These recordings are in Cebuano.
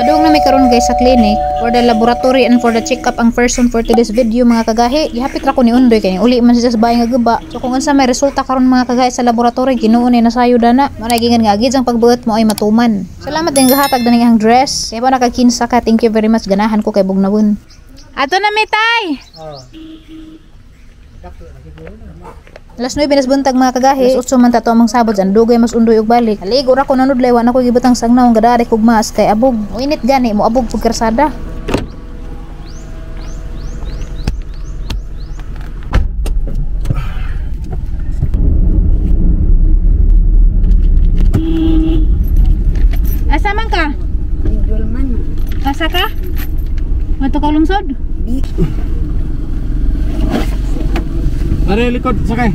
Padung na may karon guys sa clinic for the laboratory and for the check-up ang person for today's video, mga kagahi. Gihapit ra ko ni Undoy kay uli man siya sa bahay nga guba. So kung unsa may resulta karon, mga kagahi, sa laboratory, Ginoo ni nasayo dana. Mao na gingan nga agid ang pagbuot mo ay matuman. Salamat din gahatag daning ang dress. Kay ba nakakinsa ka. Thank you very much, ganahan ko kay bugnawon. Ato na mi tay. Alas 9 nas buntag, mga kagahi. Alas 8 man tato among sabot, ang dugay mas Undoy og balik. Aligo ra ko nanudlay, wa na ko gibutang sang naong gadari kog mas kay abog. Mo init gani, mo abog pug karsada. Asa man ka? Asa ka? Ngadto ka lungsod? Are likod sakay.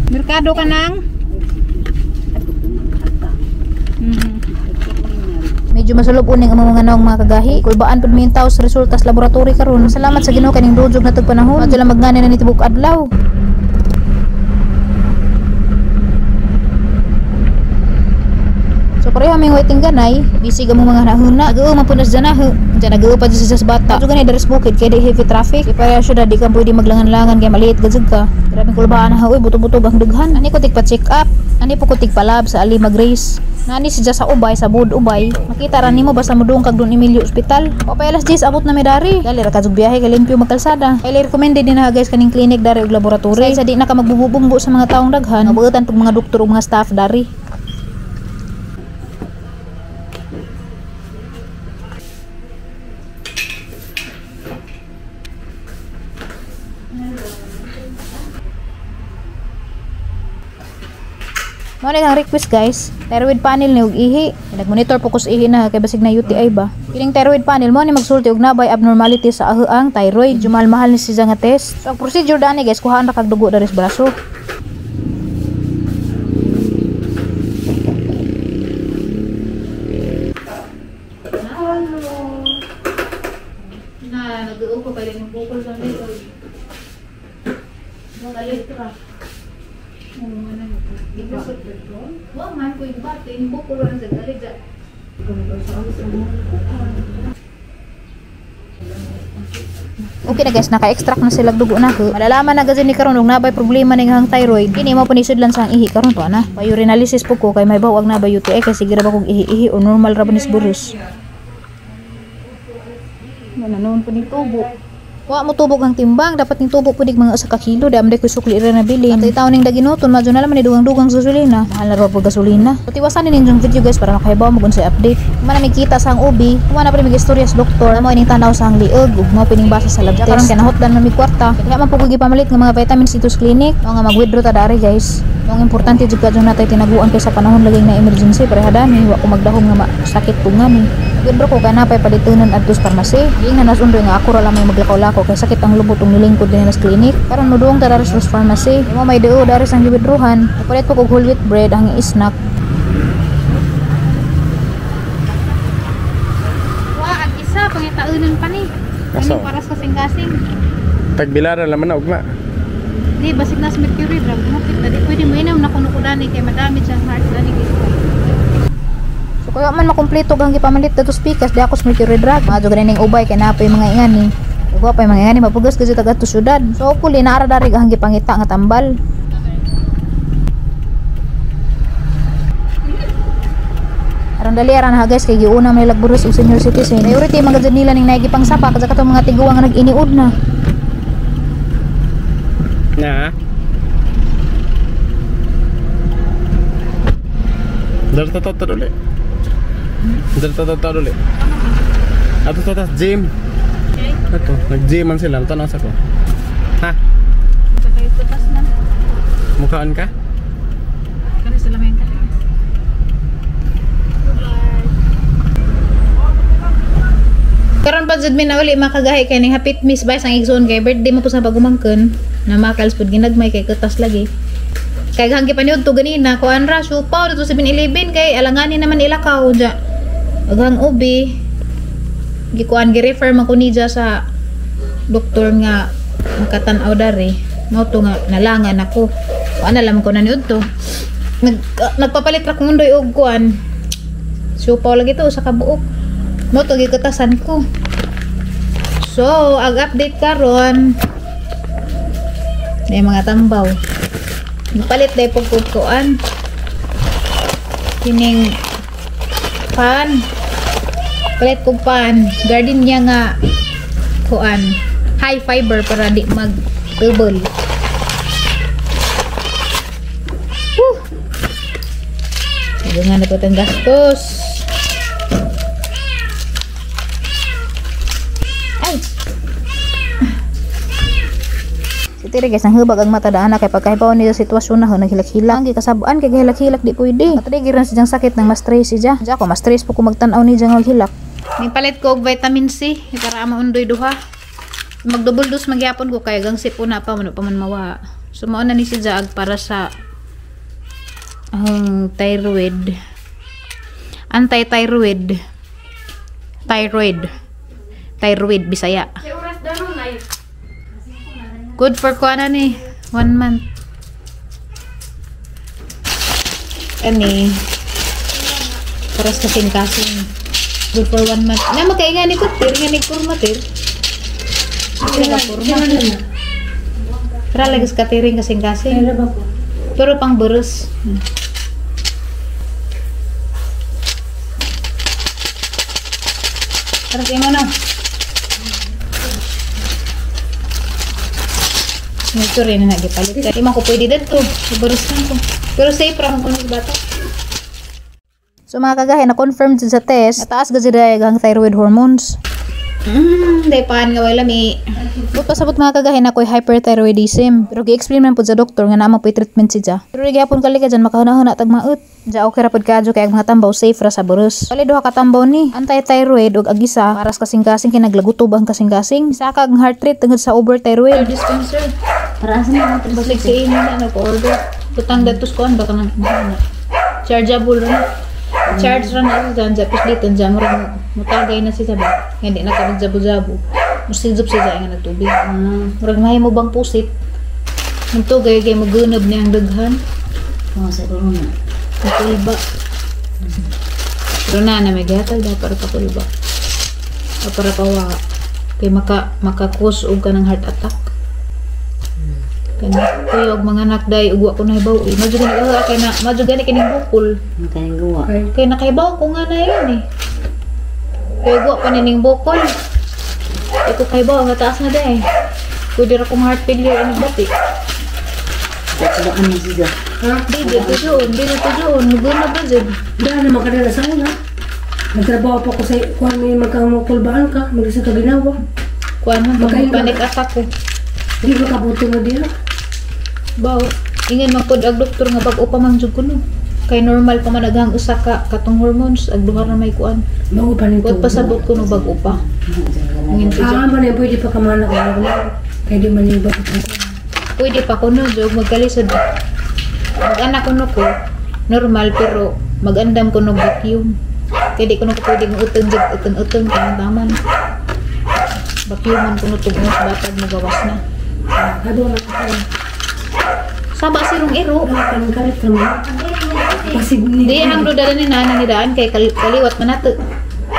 Merkado ka nang? Medyo masulub uning ang mga naong, mga kagahi. Kulbaan pud mi taw sa resulta sa laboratory karon. Salamat sa Ginoo kaning dujog na tug panahon. Adto lang magnani na ni tibok adlaw. So pareho aming waiting ganay, busy gamong mga nahuna. Nag-uo man pud na siya nahu. Diyan nag-uo pa siya sa bata. Adto ganay daris bukid kay di heavy traffic. Kay pareho siya di ka pwede maglangan-langan kay maliit gud ka. Grabe kulbaan na uy, buto-buto ang dughan. Ani ko tig pa check up. Ani po ko tig palab sa Ali Magrace. Nani siya sa Ubay, sa Bud Ubay. Makita ra nimo basta modung kag Don Emilio Hospital. O pa alas 10 abot na mi dari. Dali ra kadtog biyahe kay limpyo magkalsada. Highly recommended din na guys kaning clinic dari og laboratory. Sa di na ka magbubungbo sa mga taong daghan, mabuotan pug mga doktor ug mga staff dari. Mao na ang request guys, thyroid panel ni og ihi. Nagmonitor po ko sa ihi na kay basig na UTI ba. Kining thyroid panel mo ni magsulti og nabay abnormality sa ahaang thyroid. Medyo mahal-mahal ni siya nga test. So ang procedure dani guys, kuhaan ra kag dugo dari sa braso. Na nag-uupo pa rin yung bukol sa likod. Magalit ra. Wa man ko ibate ni bukol ra sa galit. Okay na guys, naka-extract na sila dugo na ko. Malalaman na gazin ni karon og nabay problema ning hang thyroid. Kini mo panisudlan sa ang ihi karon to ana. Pa urinalysis po ko kay may bawag na ba UTI kay sige ra ba kog ihi-ihi o normal ra ba ni buros. Wala noon po ni tubo. Wa mo tubog ang timbang, dapat ning tubo pudig mga usa ka kilo, di amday ko sukli ra na bilin. At itaw ning daginoton, madyo na laman ni dugang-dugang gasolina. Mahal na raw po gasolina. So tiwasan ni ninyong video guys para makahibaw mo kung sa update. Kuma na may kita sa ang ubi, kuma na pa may istorya sa doktor, mo ining tanaw sa ang liog, ug mo pining basa sa lab test. Karon kinahotdan man mi kwarta. Kaya man po ko gipamalit nga mga vitamins dito sa clinic, mao nga mag-withdraw ta dari guys. Mao ang importante jud kadyo natay tinaguan kay sa panahon laging na emergency pareha dani, wa ko magdahom nga masakit pug ngani. Withdraw ko kay napay palitunan adto sa pharmacy. Giingnan nas Undoy nga ako ra lamang maglakaw-lakaw kay sakit ang lubot ug nilingkod dinhi sa clinic. Karon moduong ta dari sa pharmacy. Mo may duo dari sa giwithdrawhan. Palit po kog whole wheat bread ang snack. Wa ang isa pangitaunan pa ni. Kaso? Ano paras kasing-kasing. Tagbilara laman na ugma. Di basig nas mercury drug mo kita di pwede mo inom na kuno ko dani kay madami sa heart dani gid. So kaya man makumpleto gang gipamalit dato speakers di ako sa mercury drug. Mga jud ning ubay kay napay mga ingani. Ug pa mga ingani mapugas gyud taga to syudad. So hopefully naara dari ang gipangita nga tambal. Aron dali aran ha guys kay giuna man nila buros og senior citizen. Priority man gud nila ning naigi pangsapa kada katong mga tiguang nga nag-iniud na. Na. Darta tata duli. Darta tata duli. Ato tata gym. Okay. Ato, nag-gym man sila. Tanaw sa ko. Ha? Sakay tutas na. Mukhaan ka? Kani sila may kali. Karon pa jud mi na uli makagahi kay ning hapit miss bay sang igsoon kay birthday mo po sa pagumangkon na makals pud ginagmay kay kutas lagi. Kay hanggi paniud to ganina kuan ra supaw dito sa 7-Eleven kay alanganin naman ilakaw ja. Aghang ubi gikuan gi-refer man ko niya sa doktor nga makatan-aw dari. Mao to nga nalangan ako. Kuan na lamang ko na niud to. Nagpapalit ra kong undoy og kuan. Supaw lagi to sa kabuok. Mo to gikatasan ko. So, ang update karon may mga tambaw. Palit dahil pagkukuan. Kining pan. Palit kong pan. Garden niya nga kuan. High fiber para di mag-tubol. Woo! Nga na po itong gastos. Ay! Si Tiri guys, ang hubag ang mata daan na kay pagkahibaw niya sa sitwasyon na ho, naghilak-hilak. Ang gikasabuan kay gihilak-hilak di pwede. Matrigger na siyang sakit ng mas-stress siya. Diya ako, mas-stress po kung magtanaw niya maghilak. May palit ko og vitamin C para maundoy duha. Mag-double dose magyapon ko kay gang sipo na pa man pa man mawa. So mao na ni si Jaag para sa ang thyroid. Anti-thyroid. Thyroid. Thyroid Bisaya. Good for kuan na ni 1 month. Ani para sa kasing-kasing. Good for 1 month. Na makainga ni ko tir nga ni kurma tir. Para lagi sa katiring kasing-kasing. Pero pang burus. Para sa imo na. Ito rin na nagipalit. Di man ko pwede dito. Burus lang ko. Pero safe ra kung kuno bata. So mga kagahe, na-confirm sa test, nataas gazid ang thyroid hormones. Day paan nga wala mi. But pasabot mga kagahe na ko'y hyperthyroidism. Pero gi-explain man pud sa doktor nga naa man po'y treatment siya. Pero gyapon kalika dyan makahuna-huna tag maut. Diya okay ra pud kadyo kay ang mga tambaw safe ra sa burus. Bali duha ka tambaw ni anti-thyroid ug agisa para sa kasing-kasing kay naglagutob ang kasing-kasing. Saka ang heart rate tungod sa overthyroid. Dispenser. Para sa mga basig sa inyo na nag-order. Butang datos kuan baka nang chargeable ra. Charge ra na siya dyan, tapos dito dyan, murag mutagay na siya ba? Nga di na ka nagjabu-jabu. Musiljob siya dyan nga nagtubig. Murag mahimo bang pusit? Nagtugay kay magunab niya ang daghan. Oo, sa corona. Pakulba. Pero na na may gihatag daw para pakulba. O para pawa. Kay makakus og ka ng heart attack. Kani kuya og mga anak day ug wa ko nahibaw. Madyo gani kay na madyo gani kining bukol. Kay guwa. Kay nakahibaw ko nga na yun eh. Kay guwa pa nining bukol. Iko kahibaw nga taas na day. Pwede ra kong heart failure ani bati. Daan na siya. Di dito doon, di dito doon, muguna ba jud? Daan na makadala sa una. Nagtrabaho pa ko sa kuan may magkamukulbaan ka, mag-isa ka ginawa. Kuan man panic attack ko. Di ba kabuti mo diha? Baw, ingon man pud ang doktor nga bag-o pa man jud kuno. Kay normal pa man aghang usa ka katong hormones ag duha ra may kuan. Bago pa nito. Buot pasabot kuno bag-o pa. Ingon siya. Ah, man pwede pa ka man ako. Kay di man iba pa. Pwede pa kuno jud magkalisod. Mag-anak kuno ko normal pero magandam kuno vacuum. Kay di kuno ko pwede utong jud utong-utong taman. Vacuum man kuno tugnos batag magawas na. Ado na ka. Saba sirong iro. Di ang dudala ni nana ni daan kay kaliwat man nato.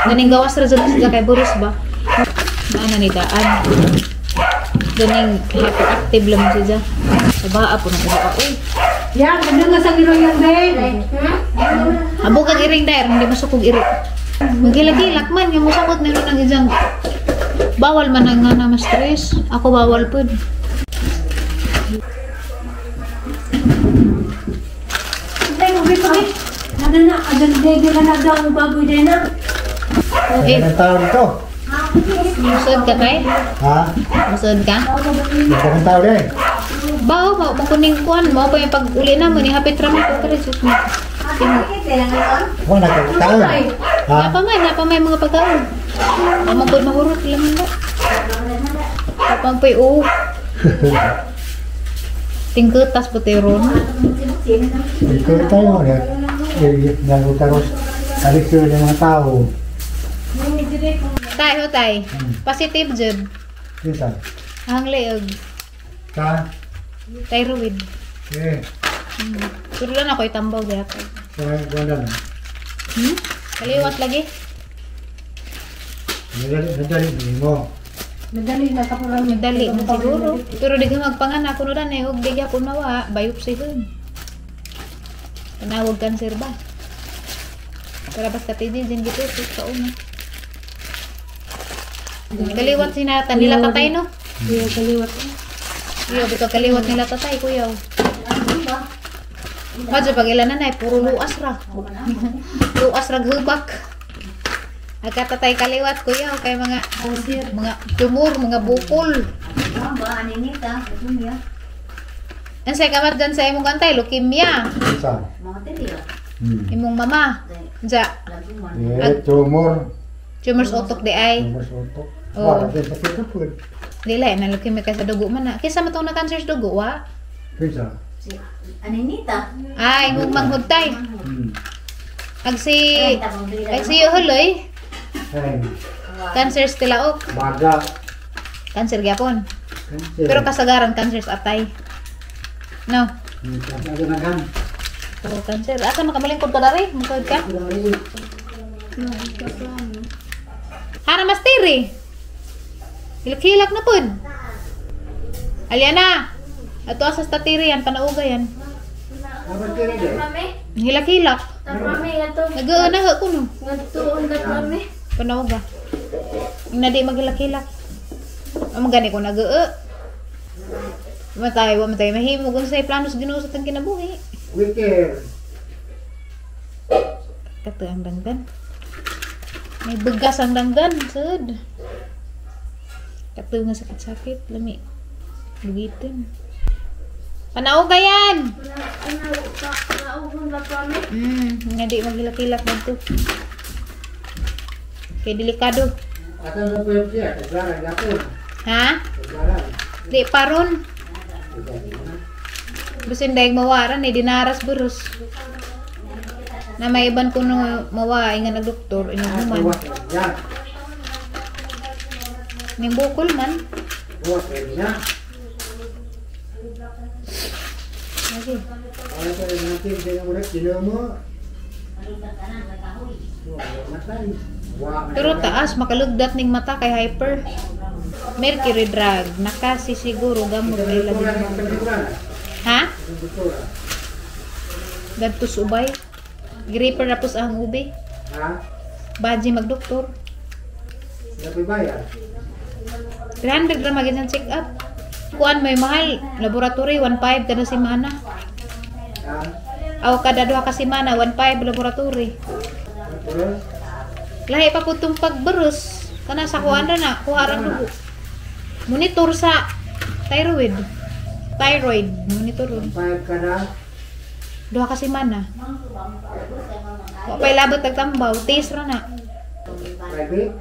Ganing gawas ra jud siya kay buros ba. Nana ni daan. Ganing hyperactive lang siya. Saba po nang ulo oy. Ya, kadang sa iro yang day. Abo kag iring dair hindi masukog iro. Magilak-gilak man nga mosakot meron ang isang bawal man ang nga na ma-stress. Ako bawal pud. Eh, musod ka kay? Ha? Musod ka? Ang tao din. Bao, bao, makuning kuan mo pa yung pag-uli na mo ni hapit rami ko kare sus mo. Wala ka tao. Ha? Napa may mga pagkaon. Amang pud mahurot lang ba. Kapang pay o. Tingkutas puteron. Ikaw tayo na. Nagutaros. Alik yun yung mga tao. Tay, ho tay. Positive jud. Isa. Ang leog. Sa? Thyroid. Eh. Pero lang ako itambaw gayapon. Wala na. Kaliwat lagi. Nadali mo. Nadali na kapulang. Madali man siguro. Pero di ka magpanganak kuno dan eh, og di gyapon mawa, biopsy hun. Panawag cancer ba? Pero basta tidi din gito sa una. Kaliwat sinatan nila tatay no. Iya, kaliwat. Iyo bitaw kaliwat nila tatay kuya. Madyo pag ilan na puro luas ra. Luas ra hubak. Agkatatay kaliwat kuya kay mga mga tumor, mga bukol. Ba aninita, leukemia. Unsay kamat dyan sa imong kantay, leukemia. Sa. Mga tiliyo. Imong mama. Unsa? Eh, tumor. Tumors utok di ay. Tumor sa utok. Oo. Wala din sa kita po. Dili na leukemia kay sa dugo man na. Kinsa man tong na cancer sa dugo wa? Kinsa? Si aninita. Ay, imong manghudtay. Ag si ag si Huloy, Ay, cancer sa tilaok. baga. Cancer gyapon. Cancer. Pero kasagaran cancer sa atay. No. Pero cancer. Asa makamalingkod ka dari? Mukod ka? Hana mastiri. Hilak-hilak na pud. Aliana. Ato asa sa tatiri yan, panauga yan. Hilak-hilak. Nag-uuna ko no. Panauga. Na di maghilak-hilak. Ang gani ko nag-uu. Matay, wa matay mahimo kung sa plano sa Ginoo sa tang kinabuhi. Wicker. Kato ang dangdan. May bugas ang dangdan, sud. Kato nga sakit-sakit, lami. Lugitin. Panauga yan. Nga di maghilak-hilak dito. Kay delikado. Ha? Di paron. Bisin dahil mawaran eh, dinaras burus. Na may iban ko no mawa, nga nagdoktor, inuhuman. Ning bukol man. Lagi. Pero taas, makalugdat ning mata kay hyper. Mercury drug, nakasi siguro gamot ay lagi. Ha? Gadto ubay. Gripper na po sa ang ubi. Ha? Baji magdoktor. 300 ra magin ang check up. Kuan may mahal, laboratory 1.5 kada semana. Aw kada duha ka semana 1.5 laboratory. Lahi pa pud tong pagberus kana sa kuan ra na, kuha ra dugo. Monitor sa thyroid. Thyroid monitor ron. 5 kada duha ka semana. Wa pay labot tag tambaw, taste ra na. Private?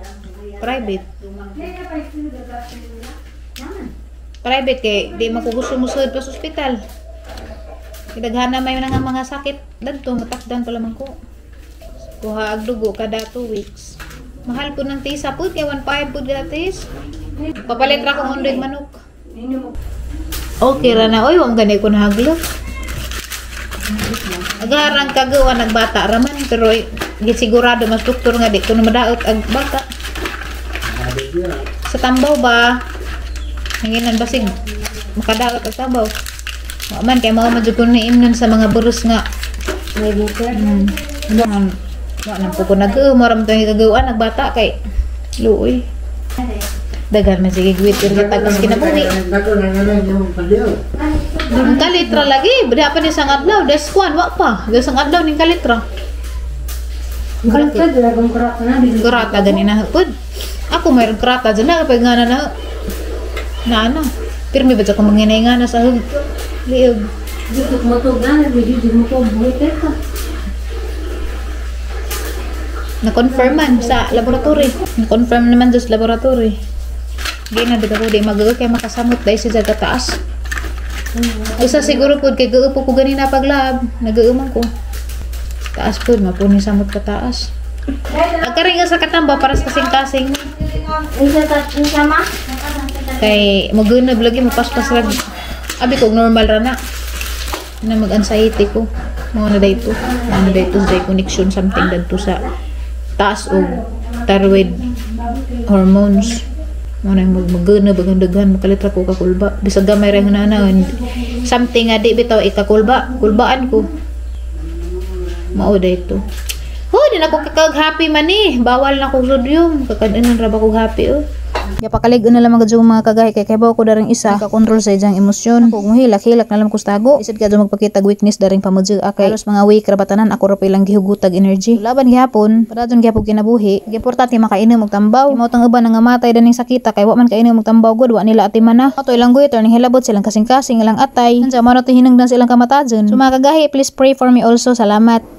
Private. Private kay di makugusto mo sud pa sa ospital. Kidaghan na may mga sakit dadto matakdan pa lamang ko. Kuha og dugo kada 2 weeks. Mahal po ng tisa pud kay 1.5 pud gratis. Papalit ra kong undoy manok. Okay ra na oy, wa man gani ko nahaglok. Agarang kagawa nagbata ra man pero gisigurado mas doktor nga di ko na madaot ang bata. Sa tambaw ba? Hanginan basig makadaot ang tambaw. Wa man kay mao man jud ko niimnon sa mga burus nga. Wa nang po ko nag-umaram tong gagawa nagbata kay luoy. Daghan man sige gwit ir gitagas kinabuhi. Dun kalitra lagi, bada pa ni sang adlaw, des kwan wa pa. Des sang adlaw ning kalitra. Kalitra dagong krata na dili. Krata gani na pud. Ako mayroon krata dyan na kapag nga na na ano. Pirmi ba dyan kung manginay nga na sa liog. Dito matug na, medyo mo ko buhay ka. Na-confirm man sa laboratory. Na-confirm naman sa laboratory. Di na di ako di magawa kaya makasamot dahil siya sa taas. Usa siguro po kay gaupo ko ganina paglab, nag-uumang ko. Taas po, mapuni samot ka taas. Agkaring sa katamba para sa kasing-kasing. Kay magunab lagi mapaspas lagi. Abi ko normal ra na. Na mag-anxiety ko. Mga na dayto. Mga na dayto sa connection something dadto sa taas og thyroid Hormones. Mo na yung magana bagang daghan, makalit ra ko kakulba. Bisag gamay ra nga na something nga di bitaw ikakulba, kulbaan ko. Mao ito. Ho, di na ko kakag happy man eh. Bawal na kong sodium. Kakadanan ra ba kog happy oh. Yapakalig na lamang gadyo mga kagahi kay kaybaw ko daring isa ka-control sa iyang emosyon. Kung hilak-hilak na lang ko sa tago. Isad ka magpakita weakness daring pamudyo akay. Halos mga weak ra batanan ako ra pa ilang gihugutag energy. Laban gihapon, padayon gihapon kinabuhi. Importante makainom og tambaw. Mao tong uban nga matay daning sakita kay wa man kainom og tambaw gud, wa nila atiman na. Ato ilang guitor ning hilabot silang kasing-kasing ilang atay. Unsa man to hinungdan silang kamatajon. So mga kagahi, please pray for me also. Salamat.